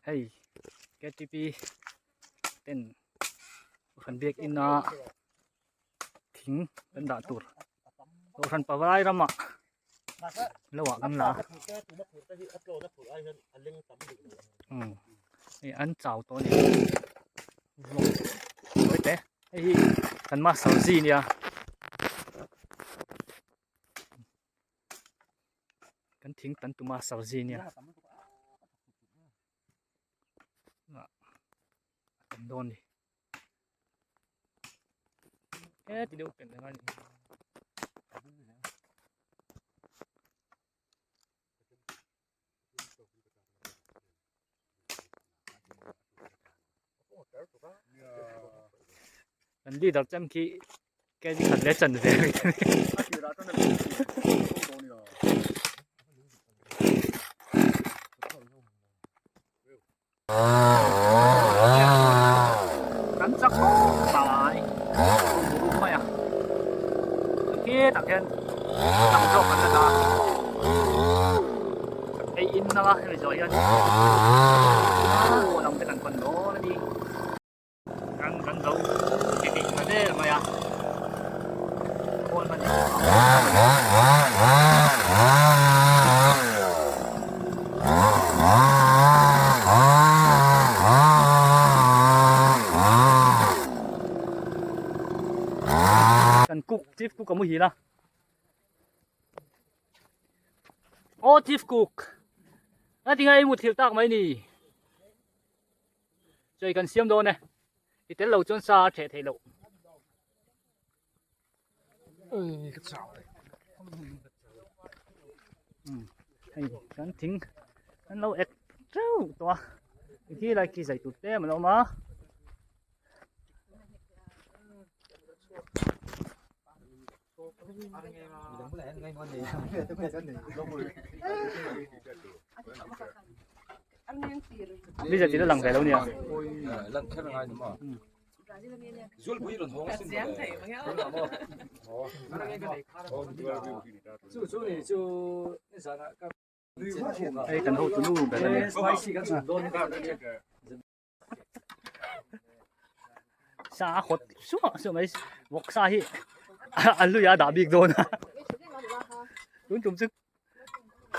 Hei KTP ten kohhran biakina thing kan dah tur kohhran pavalai ramah lo ah kan la a umm hei an chau tawh a ni te hei hi kan master chi a nia. Kan thing tan tuma sarzi nia a tam dawn ni he ti deuh pen anga ni kan leader chem khi kg khat leh chan ve kan chak khawp mai rum mai a khi tak hian tam zawk an la ta ei in nanga hemi zawh hian lam te kan pan dawn a ni kan kan zo ti tih ta der mai a khawl hman Kan cook chief cook a muhil a aw chief cook a tinge i mut thil tak mai ni chei kan siam dawn e i tel lo chuan sa a theh theih loh. Hei kan thing an lo ek teuh tawh a khi lai khi zai tur te an awm a. Ni zat in a lang ve lo nia. Hei kan hotu nu ber a ni. Sa a hawt suah suah mai vawksa hi a lui a dah bik dawn a tun tum chu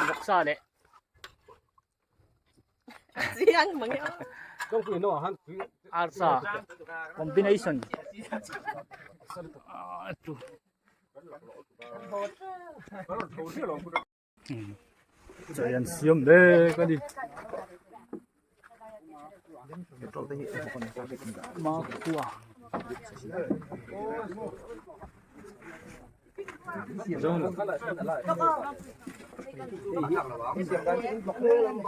vawksa leh arsa combination Chai an siam mek a ni. Makhua.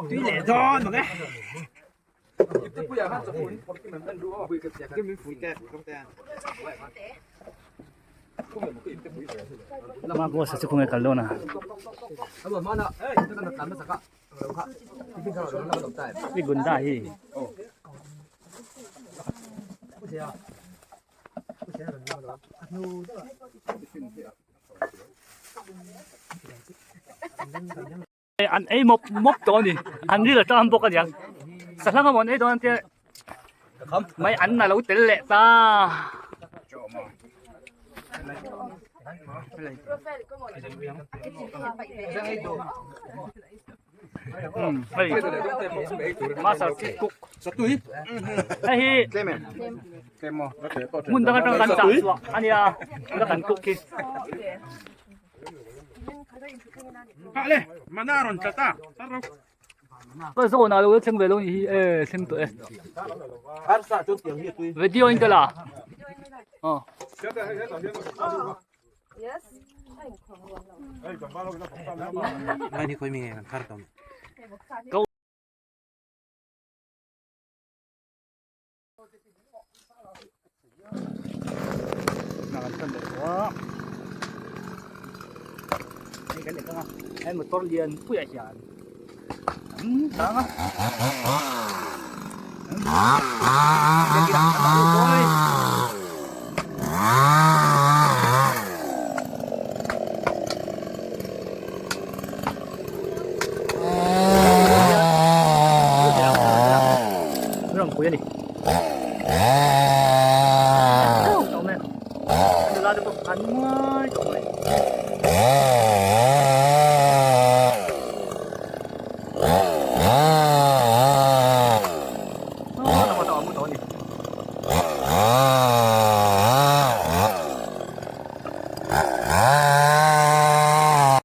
Tui leh dawn mang e. Lama boss chu khawnge kal dawn a. I gunda hi. An ei mawp mawp tawh a ni an ril a tam bawk a niang sangha maw an ei dawn tia mai an a lo tel leh ta. Hei master chief cook hei hi hmun dang atang kan chah chhuah a nia tuna kan cook hi. Ka zawn ah lo la thleng ve lo ni hi e thleng tawh e video in ka la aw Hei kan leh a hei motor lian pui ah hian an tang a pui a ni. Tawh mai a, nula te pawh an ngai tawh mai.